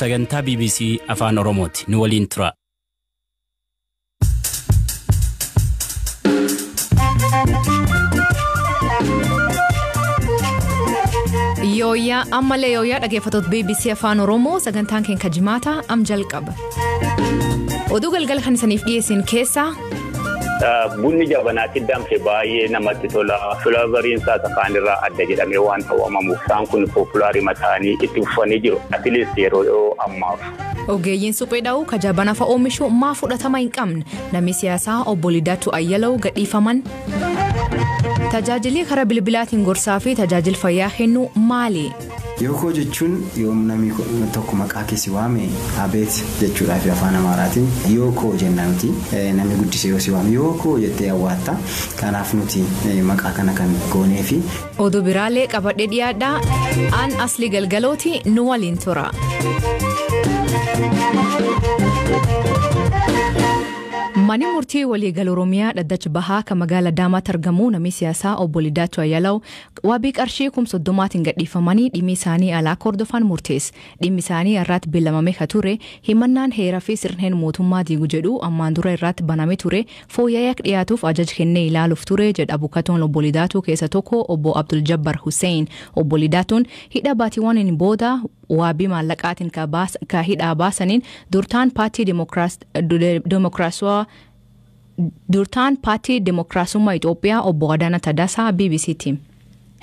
Sagantaa BBC Afaan Oromooti. Nu waliin tura. Yooyyaa ammallee yooyyaa dhaggeeffattoota BBC Afaan Oromoo sagantaan keenya jimaata am jalqaba. Oduu galgala kan isiniif dhiyeessin keessaa. Bunni jabanaatti danfe baay'ee namatti tola. Flavoriin isaa afaan irraa adda jedhamee waan waamamuuf isaan kun poopulaarii mataanii itti uffanii jiru. Atilees yeroo ammaaf. Ogeeyyiin suphee dha'uu ka jabana fa'a oomishu maa fudhatama hin qabne namni siyaasaa obbo Lidatuu Ayyalaw gadhiifaman. Tajaajilli karaa bilbilaatiin gorsaa fi tajaajila fayyaa kennu maali? Yookoo jechuun yoom namni tokko maqaa keessi waame abeet jechuudhaaf afaan Amaaraatiin yookoo jenna nuti namni guddisee yoo si waame yookoo jettee hawwatta. Kanaaf nuti maqaa kana kan gooneefi. Oduu biraalee qabadhee dhiyaadhaa aan asli galgalooti nu waliin tura. Manni murtii waliigal Oromiyaa dhaddacha bahaa kan magaalaa Adaamaatti argamu namni siyaasaa obbo Lidatuu Ayyalaw wabii qarshii 30,000 gadhiifamanii dhimmi isaanii alaa akka hordofan murteesse. Dhimmi isaanii irratti beellamamee kan ture himannaan heeraa fi sirneen mootummaa diigu jedhu ammaan dura irratti banamee ture fooyya'ee akka dhiyaatuuf ajaja kennee ilaaluuf ture jedha abukatoon obbo Lidatuu keessa tokko obbo Abdul Jabbar Hussein. Obbo Lidatuun hidha baatiiwwan booda wabii maallaqaatiin ka hidhaa baasaniin durtaan paartii Dimookiraasummaa Itoophiyaa obbo Adaana Taddasaa BBC'tti.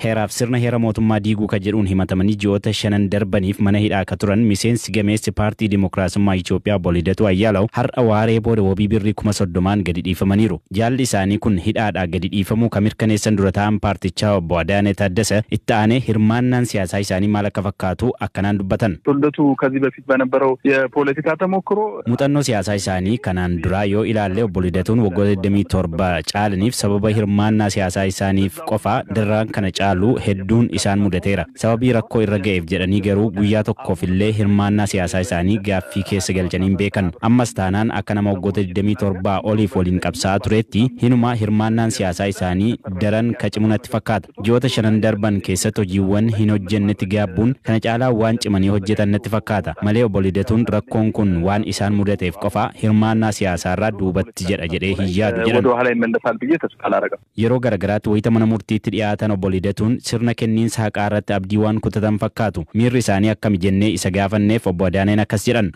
Heeraaf sirna heera mootummaa diiguu kan jedhuun himatamanii ji'oota 5 darbaniif mana hidhaa akka turan miseensi gameessi paartii Dimookiraasummaa Itoophiyaa obbo Lidatuu Ayyalaw har'a waaree booda wabii birrii 30,000 gadi dhiifamaniiru. Jaalli isaanii kun hidhaadhaa gadi dhiifamuu kan mirkaneessan dura ta'an paartichaa obbo Adaanee Taddasa itti aanee hirmaannaan siyaasaa isaanii maal akka fakkaatu akkanaan dubbatan. ልደቱ ከዚህ በፊት በነበረው የፖለቲካ ተሞክሮ Muuxannoo siyaasaa isaanii kanaan duraa yoo ilaalle obbo Lidatuun waggoota 27 caalaniif sababa hirmaannaa siyaasaa isaaniif qofa dararaan kana caalu hedduun isaan mudateera. Sababii rakkoo irra ga'eef jedhanii garuu guyyaa tokkoof illee hirmaannaa siyaasaa isaanii gaaffii keessa galchanii hin beekan. Ammas taanaan akka nama waggoota 27 oliif waliin qabsaa'aa turetti hinumaa hirmaannaan siyaasaa isaanii daran kacimu natti fakkaata. Ji'oota 5 darban keessatti hojiiwwan hin hojjennetti gaabbuun kana caalaa waan cimanii hojjetan natti fakkaata. Malee obbo Lidatuun rakkoon kun waan isaan mudateef qofa hirmaannaa siyaasaarraa duubatti jedha jedhee hin yaadu jedhan. ወደ ኋላ ይመለሳል ብዬ ተስፋ አላደርግም። Yeroo garagaraatti wayita mana murtiitti dhiyaatan obbo Lidatuun sirna kenniinsa haqaa irratti abdii waan kutatan fakkaatu. Miirri isaanii akkami jennee isa gaafanneef obbo Adaaneen akkas jedhan.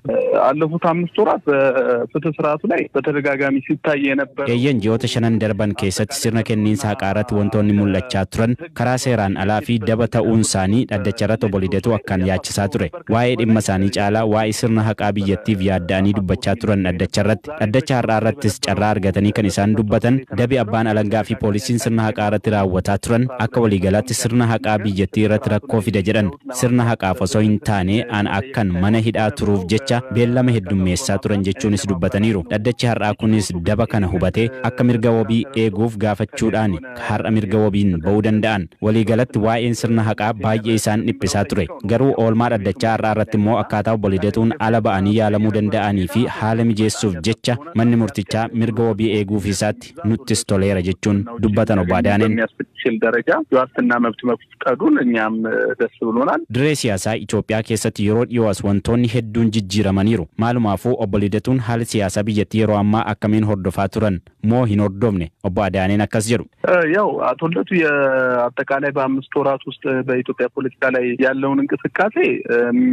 አለፉት 5 ወራት በፍትህ ስርዓቱ ላይ በተደጋጋሚ ሲታይ የነበረ Eeyyan ji'oota 5 darban keessatti sirna kenniinsa haqaa irratti wantoonni mul'achaa turan karaa seeraan alaa fi daba ta'uun isaanii dhaddacha irratti obbo Lidatuu akkaan yaachisaa ture. Waa'ee dhimma isaanii caalaa waa'ee sirna haqaa biyyattiif yaadda'anii dubbachaa turan dhaddacha irratti. Dhaddacha har'aa irrattis carraa argatanii kan isaan dubbatan dabi abbaan alangaa fi poolisiin sirna haqaa irratti raawwataa turan akka waliigalaatti sirna haqaa biyyattii irratti rakkoo fida jedhan. Sirna haqaaf osoo hin taane an akkan mana hidhaa turuuf jecha beellama heddummeessaa turan jechuunis dubbataniiru. Dhaddachi har'aa kunis daba kana hubatee akka mirga wabii eeguuf gaafachuudhaan har'a mirga wabiin ba'uu danda'an. Waliigalatti waa'een sirna haqaa baay'ee isaan dhiphisaa ture. Garuu oolmaa dhaddachaa har'aa irratti immoo akkaataa obbo Lidatuun ala ba'anii yaalamuu danda'anii fi haala mijeessuuf jecha manni murtichaa mirga wabii eeguuf isaatti nuttis toleera jechuun dubbatan obbo Adaaneen. በሚያስችል ደረጃ የዋስትና መብት መፍቀዱን እኛም ደስ ብሎናል። Dirree siyaasaa Itoophiyaa keessatti yeroo dhiyoo as wantoonni hedduun jijjiiramaniiru. Maalumaafuu obbo Lidatuun haala siyaasaa biyyattii yeroo ammaa akkamiin hordofaa turan moo hin hordofne obbo Adaaneen akkas jedhu. ያው አቶ ልደቱ የአጠቃላይ በ5 ወራት ውስጥ በኢትዮጵያ ፖለቲካ ላይ ያለውን እንቅስቃሴ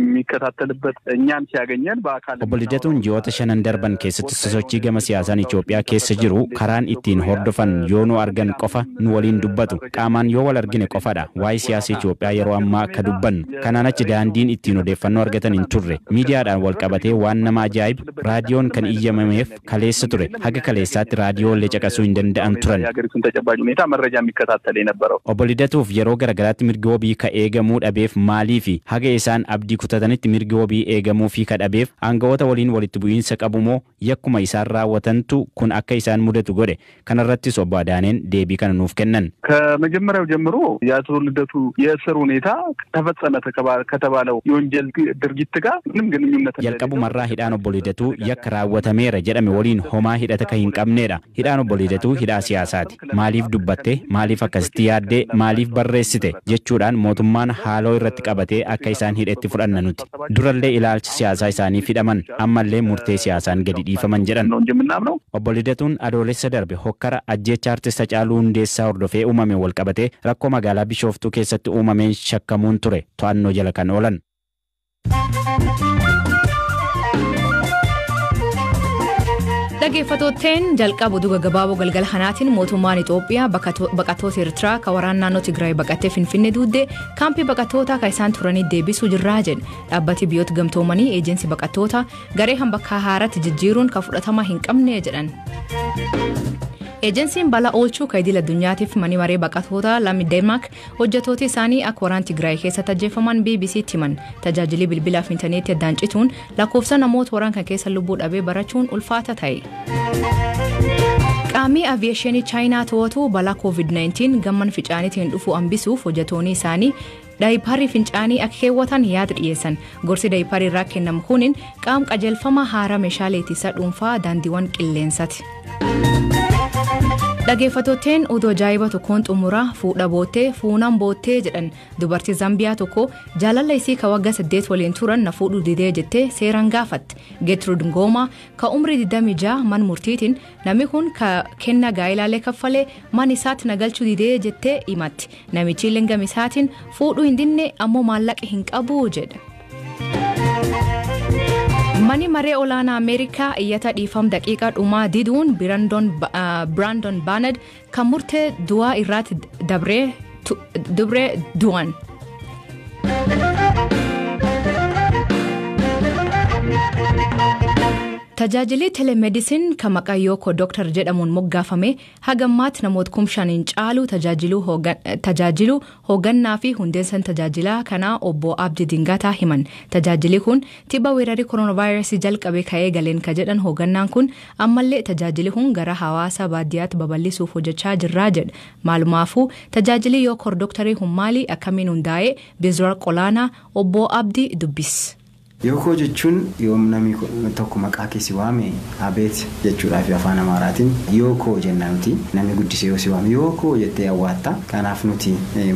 የሚከታተልበት እኛን ሲያገኘን በአካል Obbo Lidatuun ji'oota 5 darban keessatti sosochii gama siyaasaan Itoophiyaa keessa jiru karaan ittiin hordofan yoo nu argan qofa nu waliin dubbatu. Qaamaan yoo wal argine qofadha waa'ee siyaasa Itoophiyaa yeroo ammaa akka dubbannu. Kanaan achi daandiin ittiin odeeffannoo argatan hin turre. Miidiyaadhaan wal qabatee waan nama ajaa'ibu raadiyoon kan iyyamameef kaleessa ture. Haga kaleessaatti raadiyoolee caqasuu hin danda'an turan. የሀገሪቱን ተጨባጭ ሁኔታ መረጃ የሚከታተል የነበረው Obbo Lidatuuf yeroo garagaraatti mirgi wabii ka eegamuu dhabeef maaliifi haga isaan abdii kutatanitti mirgi wabii eegamuu fi ka dhabeef aangawoota waliin walitti bu'iinsa qabu moo yakkuma isaan raawwatantu kun akka isaan mudatu godhe. Kanarrattis obbo Adaaneen deebii kana nuuf kennan. ከመጀመሪያው ጀምሮ የአቶ ልደቱ የእስር ሁኔታ ተፈጸመ ከተባለው የወንጀል ድርጊት ጋር ምንም ግንኙነት Jalqabuma Jalqabumarraa hidhaan obbo Lidatuu yakka raawwatameera jedhame waliin homaa hidhata kan hin qabneedha. Hidhaan obbo Lidatuu hidhaa siyaasaati. Maaliif dubbatte? Maaliif akkasitti yaaddee? Maaliif barreessite? Jechuudhaan mootummaan haaloo irratti qabatee akka isaan hidhetti fudhanna nuti. Durallee ilaalcha siyaasaa isaaniif hidhaman, ammallee murtee siyaasaan gadi dhiifaman jedhan. ነው እንጂ የምናምነው። Obbo Lidatuun Adoolessa darbe hokkara ajjeecha artist Hacaaluu Hundeessaa hordofee uumame walqabatee rakkoo magaalaa Bishooftuu keessatti uumameen shakkamuun ture to'annoo jala kan oolan. Dhaggeeffattootteen jalqabu duga gabaaboo galgala kanaatiin mootummaan Itoophiyaa baqattoota Eertiraa kan waraana naannoo Tigraay baqatee Finfinnee duudde kaampii baqattootaa kan isaan turanii deebisuu jirraa jedhe. Dhaabbati biyyoota gamtoomanii eejensi baqattoota garee hambakkaa haaratti jijjiiruun kan fudhatama hin qabne jedhan. Eejensiin balaa oolchuu kan idil addunyaatiif mani maree baqattoota lammi Deenmaark hojjettoota isaanii akka waraana Tigraay keessatti ajjeefaman BBC'tti himan. Tajaajilli bilbilaa fi intarneetii addaan cituun lakkoofsa namoota waraana kan keessa lubbuu dhabee barachuun ulfaata ta'e. Qaamni aviyeeshinii Chaayinaa to'atu balaa COVID-19 gamman fincaaniitiin dhufu hambisuuf hojjettoonni isaanii daayiparii fincaanii akka keewwatan yaada dhiyeessan. Gorsi daayiparii irraa kennamu kuniin qaama qajeelfama haaraa meeshaalee ittisaa dhuunfaa daandiiwwan qilleensaati. Dhaggeeffattootteen oduu ajaa'iba tokkoon xumuraa fuudha boottee fuunaan boottee jedhan dubartii Zambiyaa tokko jaalala isii ka waggaa 8 waliin turan na fuudhuu didee jettee seeraan gaafatte. Geetruud Ngooma ka umrii 26 man murtiitiin namni kun ka kenna gaa'ilaalee kaffalee man isaatti na galchuu didee jettee himatti. Namichi lingam isaatiin fuudhuu hin dinne ammoo maallaqa hin qabu jedha. Manni maree olaanaa Ameerikaa iyyata dhiifam daqiiqaa dhumaa diduun Biraandon Baanad kan murtee du'aa irratti dabree du'an. Tajaajilli telemedisin kan maqaa Yookoo Dooktar jedhamuun moggaafame haga ammaatti namoota 5,000 caalu tajaajilu hoogannaa fi hundeessan tajaajilaa kanaa obbo Abdii Dingataa himan. Tajaajilli kun tibba weerarii kooronaavaayirasii jalqabe ka'ee galeen ka jedhan hoogannaan kun ammallee tajaajilli kun gara hawaasa baadiyyaatti babal'isuuf hojjechaa jirraa jedha. Maalumaafuu tajaajilli Yookoo Dooktarii kun maali, akkamiin hundaa'e? Bizuwaar Qolaanaa obbo Abdii dubbis. Yookoo jechuun yoom namni tokko maqaa kee si waame abeet jechuudhaaf afaan Amaaraatiin yookoo jenna nuti. Namni guddisee yoo si waame yookoo jettee awwaatta. Kanaaf nuti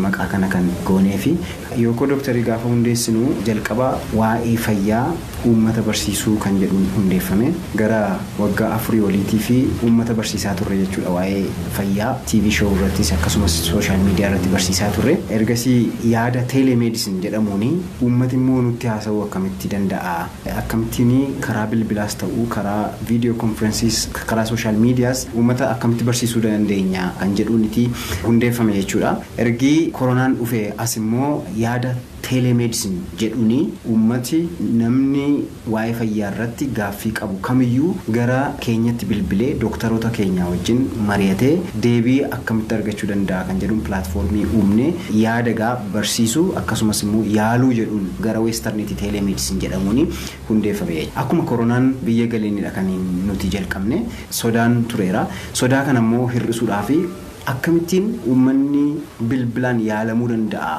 maqaa kana kan goonee fi Yookoo Dooktarii gaafa hundeessinu jalqaba waa'ee fayyaa uummata barsiisuu kan jedhuun hundeeffame. Gara waggaa 4 oliitii fi uummata barsiisaa turre jechuudha. Waa'ee fayyaa TV show irrattis akkasumas sooshaal miidiyaa irratti barsiisaa turre. Ergasii yaada telemedisin jedhamuun uummati immoo nutti haasa'uu akkamitti danda'a, akkamittiin karaa bilbilaas ta'uu karaa viidiyoo konferensiis karaa sooshaal miidiyaas uummata akkamitti barsiisuu dandeenya kan jedhuuniti hundeeffame jechuudha. Ergi koronaan dhufe as immoo yaada telemedisin jedhuuni uummati namni waa'ee fayyaa irratti gaaffii qabu kamiyyuu gara keenyatti bilbilee dooktaroota keenya wajjin mari'atee deebii akkamitti argachuu danda'a kan jedhuun pilaatfoormii uumne yaada gaa barsiisuu akkasumas immoo yaaluu jedhuun gara weestarniitti telemedisin jedhamuun hundeeffame. Akkuma koronaan biyya galeenidha kan nuti jalqabne sodaan tureera. Sodaa kana immoo hir'isuudhaaf akkamittiin uummanni bilbilaan yaalamuu danda'a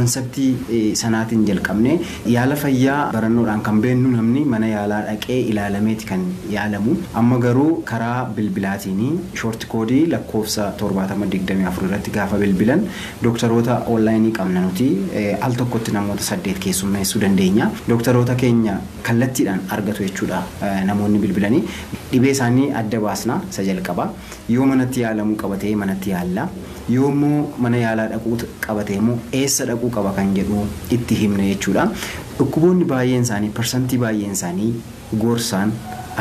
konseptii sanaatiin jalqabne. Yaala fayyaa barannoodhaan kan beennu namni mana yaalaa dhaqee ilaalameeti kan yaalamu. Amma garuu karaa bilbilaatiin shoorti koodii lakkoofsa 7024 irratti gaafa bilbilan dooktaroota onlaayinii qabna nuti al tokkotti namoota 8 keessummeessuu dandeenya. Dooktaroota keenya kallattiidhaan argatu jechuudha namoonni bilbilanii. Dhibee isaanii adda baasna isa jalqaba. Yoo manatti yaalamuu qabatee manatti yaalla. Yoo immoo mana yaalaa dhaquu qabatee immoo eessa dhaquu qaba kan jedhu itti himna jechuudha. Dhukkuboonni baay'een isaanii parsantii baay'een isaanii gorsaan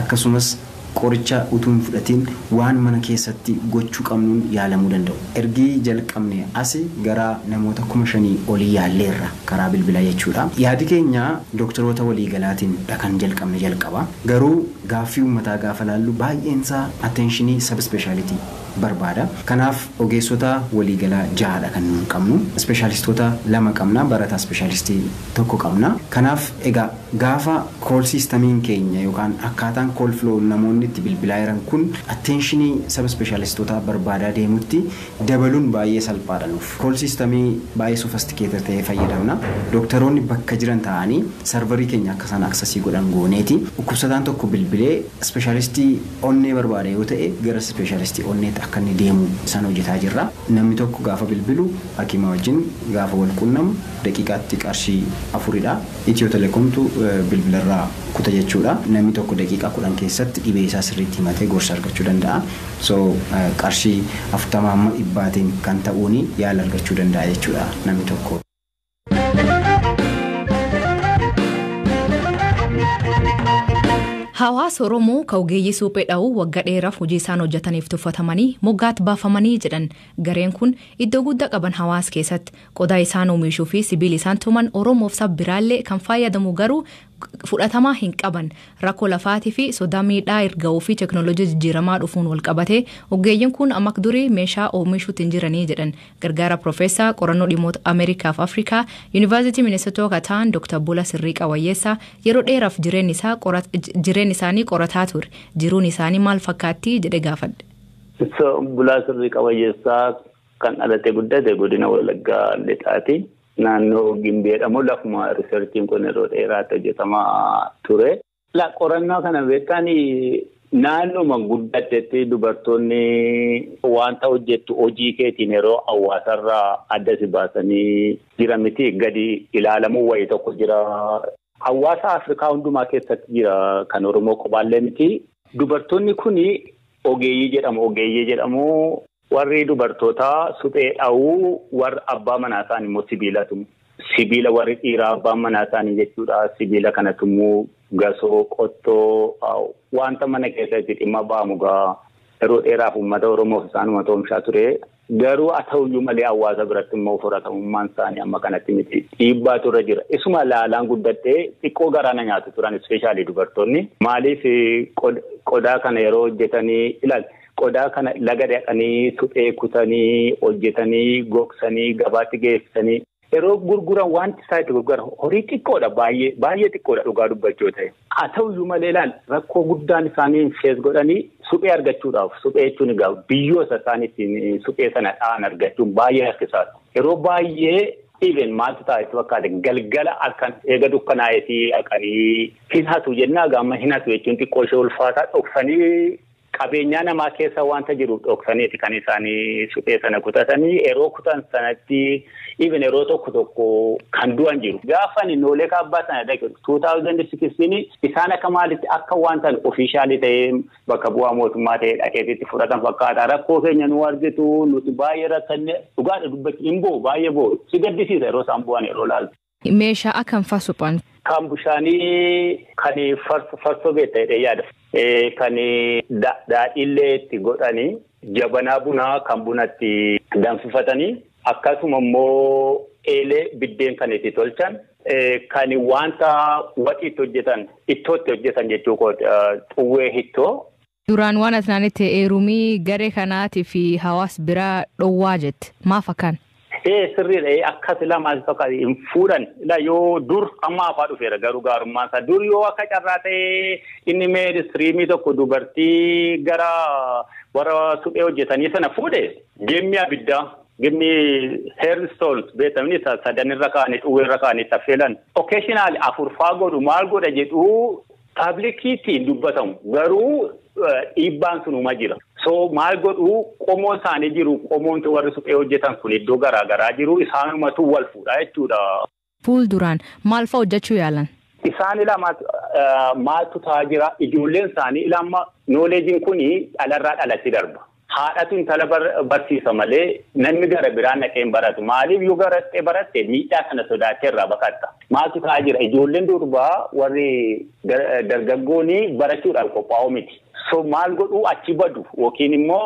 akkasumas qoricha utuu hin fudhatiin waan mana keessatti gochuu qabnuun yaalamuu danda'u. Ergi jalqabne as gara namoota 5,000 olii yaalleerra karaa bilbilaa jechuudha. Yaadi keenya dooktaroota waliigalaatiin kan jalqabne jalqaba. Garuu Gaaffii uummataa gaafa laallu baay'een isaa attention sub-speciality barbaada. Kanaaf ogeessota waliigalaa ja'adha kan nuyi qabnu. Ispeeshaalistoota lama qabna, barataa ispeeshaalistii tokko qabna. Kanaaf egaa gaafa call systemiin keenya yookaan akkaataan call flow namoonni itti bilbilaa jiran kun attention sub-ispeeshaalistoota barbaadaa deemutti dabaluun baay'ee salphaadha nuuf. Call systemii baay'ee sophisticated ta'e fayyadamna. Dooktaroonni bakka jiran ta'anii serverii keenya akka isaan access godhan gooneeti. Dhukkubsataan tokko bilbilee ispeeshaalistii onnee barbaada yoo ta'e, gara ispeeshaalistii onneetti akka inni deemu isaan hojjetaa jirra. Namni tokko gaafa bilbilu, hakiima wajjin gaafa wal quunnamu, daqiiqaatti qarshii 4dha. Itiyoo telekoomtu bilbilarraa kuta jechuudha. Namni tokko daqiiqaa 10 keessatti dhibee isaa sirriitti himatee gorsa argachuu danda'a. So qarshii 40 hamma 100tiin kan ta'uuni yaala argachuu danda'a jechuudha namni tokko. Hawaasa Oromoo ka ogeeyyii suphee dha'uu waggaa dheeraaf hojii isaan hojjetaniif tuffatamanii moggaatti baafamanii jedhan. Gareen kun iddoo guddaa qaban hawaasa keessatti qodaa isaan oomishuu fi sibiila isaan tuman Oromoof saba biraallee kan fayyadamu, garuu fudhatamaa hin qaban. Rakkoo lafaatii fi sodaa miidhaa erga'uu fi teekinooloojii jijjiiramaa dhufuun wal qabate ogeeyyiin kun amma durii meeshaa oomishuutti hin jiranii jedhan. Gargaara Piroofeesar qorannoo dhimmoota Ameerikaa fi Afrikaa Yuunivarsiitii Mineesotoo kan ta'an Dr. Bula Sirrii Wayyeessaa yeroo dheeraaf jireenya isaanii qorataa ture. Jiruun isaanii maal fakkaatti jedhe gaafadhe. Bulaa Sirrii Wayyeessaa kan dhalatee guddate godina Wallaggaa Lixaati. Naannoo Gimbee jedhamu, lafuma researchiin kun yeroo dheeraatti hojjetamaa ture. Qorannoo kana beektaan naannoma guddattetti dubartoonni wanta hojjettu hojii keetiin yeroo hawaasarraa adda si baasanii jira miti, gadi ilaalamuu wayii tokko jira. Hawaasa Afrikaa hundumaa keessatti jira, kan Oromoo qobaallee miti. Dubartoonni kuni ogeeyyii jedhamu. Ogeeyyii jedhamu, warri dubartootaa suphee dha'uu, warri abbaa manaa isaanii immoo sibiila tumu. Sibiila warri dhiiraa abbaan manaa isaanii jechuudha. Sibiila kana tumuu, gasoo, qottoo, wanta mana keessatti dhimma ba'amu gaa yeroo dheeraaf uummata Oromoof isaanuma oomishaa ture. Garuu haa ta'uyyuu malee hawaasa biratti immoo fudhatamummaan isaanii amma kanatti miti. Dhiibbaatu irra jira. Isuma laalaan guddattee xiqqoo garaana nyaatu turan, especially dubartoonni. Maaliif qodaa kana yeroo hojjetanii ilaali. Qodaa kana laga dhaqanii suphee kutanii hojjetanii gogsanii gabaatti geessanii yeroo gurguran, wanti isaa itti gurguran horii xiqqoodha, baay'ee baay'ee xiqqoodha dhugaa dubbachuu ta'e. Haa ta'uyyuu malee ilaali, rakkoo guddaan isaanii face godhanii suphee argachuudhaaf, suphee jechuun egaa biyyoo isa isaan ittiin suphee sana dha'an argachuun baay'ee rakkisaadha. Yeroo baay'ee even maaltu ta'a itti fakkaate, galgala halkan eega dukkanaa'eetii haqanii hin hatu jennaa, gaama hin hatu jechuun xiqqoo ishee ulfaataa, dhoksanii qabeenyaa namaa keessa wanta jiru dhoksaniiti kan isaanii suphee sana kutatanii. Yeroo kutan sanatti even yeroo tokko tokko kan du'an jiru. Gaafa ani Noolee Kaabbaa sana dhaqe 2016, isaan akka maalitti akka wanta official ta'ee bakka bu'aa mootummaa ta'ee dhaqeetitti fudhatan fakkaata. Rakkoo keenya nu argitu, nuti baay'ee rakkanne, dhugaadha dubbachuu hin bo'u, baay'ee bo'u, si gaddisiisa yeroo isaan bu'an yeroo laaltu. Meeshaa akkam fa'aa suphan? Kan bishaanii, kan farsoo beekta jedhee yaada. Kan daadhiillee itti godhanii, jabanaa bunaa kan bunatti danfifatanii, akkasuma immoo eelee biddeen kan itti tolchan, kan wanta waxii itti hojjetan, ittoo itti hojjetan jechuu xuwwee ittoo. Duraan waan ati naanitti eerumii garee kanaatii fi hawaasa biraa dhowwaa jette, maaf akkaan? Ee, sirriidha, akkas lamaan fakkaata hin fuudhan. Yoo dur amma afaa dhufeera, garuu gaarummaan isaa dur yoo akka carraa ta'ee inni mainstreamii tokko dubartii gara warra suphee hojjetanii sana fuudhe, gemmi abiddaa, gemmi hearthstone beekamni isa sadanirra kaa'anii xuwweerra kaa'anii taffeelan occasionally afurfaa godhu, maal godha jedhu publiciitiin dubbatamu, garuu dhiibbaan sunuma jira. So maal godhu, qomoon isaanii jiru, qomoon warri suphee hojjetan kun iddoo garaa garaa jiru, isaanumatu wal fuudha jechuudha. Fuulduraan maal fa'a hojjechuu yaalan? Isaan ilama maaltu ta'aa jira, ijoolleen isaanii ilama knowledgeiin kun dhalarraa dhalatti darba. Haadhatu intala barsiisa malee namni gara biraan dhaqee hin baratu. Maaliif, yoo garattee baratte miidhaa kana sodaattee irraa baqatta. Maaltu ta'aa jira, ijoolleen durbaa warri dargaggooni barachuudhaaf qophaa'u miti. So maal godhuu achi badu yookiin immoo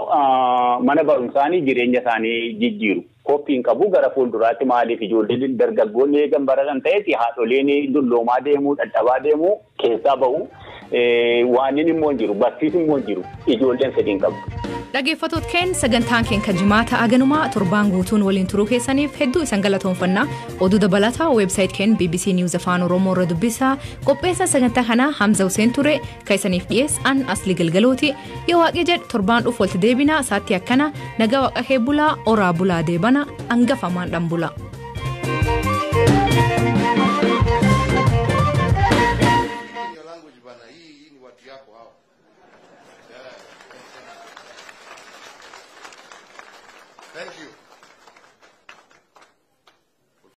mana barumsaanii jireenya isaanii jijjiiru. Qophiin qabu gara fuulduraatti maaliif ijoolleen dargaggoonni eegan baratan ta'eeti haadholeen dulloomaa deemuu dadhabaa deemuu keessaa bahu waan inni immoo hin jiru barsiisni immoo hin jiru ijoolleen fedhii hin qabdu. Dhaggeeffattoota keenya sagantaan keenya kan jimaata aganumaa torbaan guutuun waliin turuu keessaniif hedduu isin galatoomfanna. Oduu dabalataa weebsaayit keenya BBC News Afaan Oromoo irra dubbisaa. Qopheessaan sagantaa kanaa Hamza Hussein ture kan isiniif dhiyeesse an Asli Galgalooti. Yoo waaqni jedhe torbaan dhufu walitti deebina saatti akkana nagaa waaqa kee bulaa oraa bulaa deebana hangafamaan dhan bula. Language bana, hii ni watu yako hao. Thank you.